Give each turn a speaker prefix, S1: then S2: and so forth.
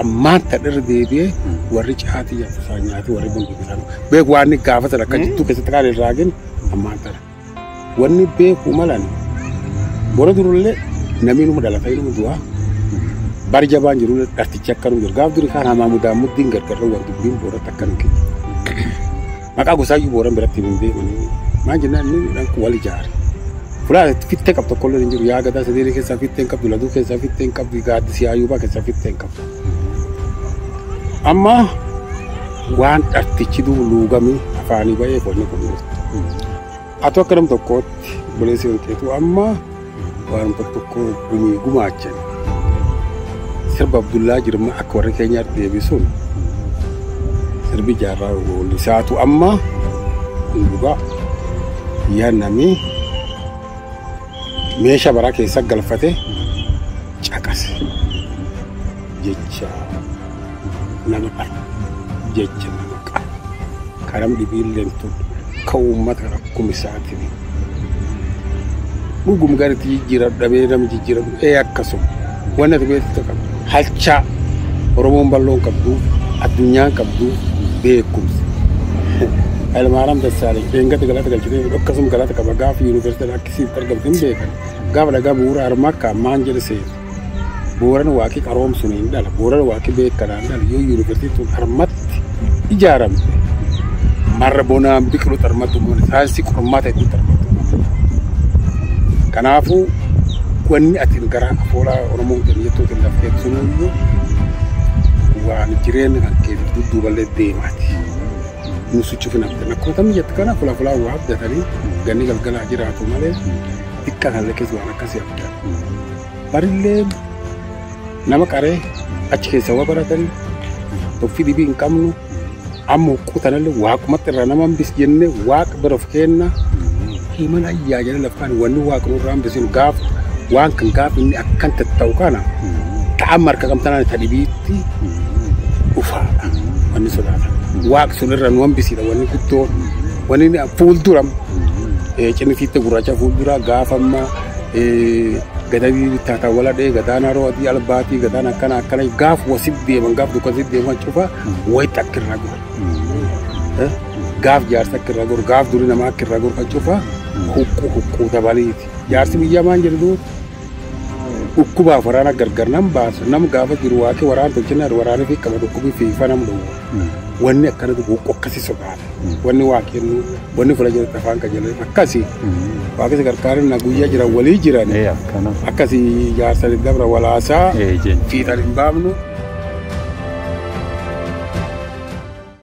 S1: Ammaan tadhirra deebi'ee warri caatii nyaatu isaan nyaatu warri bunni isaan beeku waan inni gaafatan akka jittuu keessatti kaan irraa gin ammaan tana. Wanni beeku malan bora durullee namni numa dhalata numa du'a. Bari jabaan jiru dhartichi akkanuma jiru gaaf duri kaan hamaa mudaa muddiin gargarra waan dubbiin booratti akkanuma kiyya. Maqaa gosaayyuu booran biratti hin beekanii maal jennaan inni wal ijaare. Fulaa fittee qabdu tokkollee hin jiru yaa gadaa sadeerii keessaa fittee hin qabdu laduu keessaa fittee hin qabdu gaaddisii hayyuubaa keessaa fittee hin qabdu. Amma waan dhartichi duuba luugamee afaanii ba'ee qonni kun Atu akka nam tokkootti buleessi hin amma waan tokko gumii gumaachan sirba Abdullaa Jirma akka warri keenyaatti deebisuun sirbi jaarraa isaatu amma dhugaa yaa namni meeshaa baraa keessa galfate caqase jecha nama qaba jecha nama qaba karam dhibiilleen tun ka uummata rakkuma isaatiin dhugum garitti jijjiiran dhabee nama jijjiiran akkasuma wanni ati beektu qabdu halchaa Oromoon bal'oon qabdu addunyaan qabdu beekumsa. Hayilmaariyaam Dassaaleny eengatti galata galchitee akkasuma galata qaba gaafa yuunivarsiitiin akkasitti argamte hin beekan gaafa dhagaa bu'uura harmaa akka ammaan jedhe seenu. Booran waaqii qaroomsuun hin dhala booran waaqii beekanaan dhala yoo yuunivarsiitiin harmatti ijaaramte marra bonaan biqilu harmatti uumamne saayinsii qormaata itti harmatti uumamne. Kanaafuu wanni ati gara afoolaa Oromoon kennu jettuutiin lafee sunuyyuu waan jireenya kan keessa dudduuballee deemaati. Nu sochoof naftan akkuma tamni jettu kana fulaa fulaa waa abdatanii ganni galgalaa jiraatu malee xiqqaa kan keessa waan akkasii abdatan. Barillee nama qaree achi keessa waa baratanii toffii dhibii hin qabnu amma huqqutanallee waaqumatti irraa nama hambis jennee waaqa bira of kenna himan ayyaa jedhee lafaan wanni waaqa nurraa hambisiin gaaf waan kan gaaf inni akkan tatta'u kana ta'an marka qabtanaan ta dhibiitti dhufaadha wanni sodaatan. Waaqa sun irra nu hambisiidha wanni guddoon wanni fuuldura cinitiitti gurraacha fuuldura gaafa ammaa gadadii taataa waladhee gadaan haroo adii albaatii gadaan akkana akkana gaaf wasit deeman gaaf dukkasitti deeman cufa wayitti akka irraa goru. Gaaf jaarsa akka irraa goru gaaf durii namaa akka irraa goru kan cufa huqquu huqquu dabaliiti. Jaarsi biyyaa maan jedhu dhukkubaaf waraana gargar nam baasa nam gaafa jiru waaqee waraana tolchinaan waraana fi qaba dhukkubii fiifa nam dhowwa. Wanni akkanatu huqquu akkasii sodaata. Wanni waaqeen wanni fula jedhu afaan qajeelee akkasii. Waaqni gargaarin na guyyaa jiran walii jiran akkasii jaarsa dabra walaasaa fiixan hin baafnu.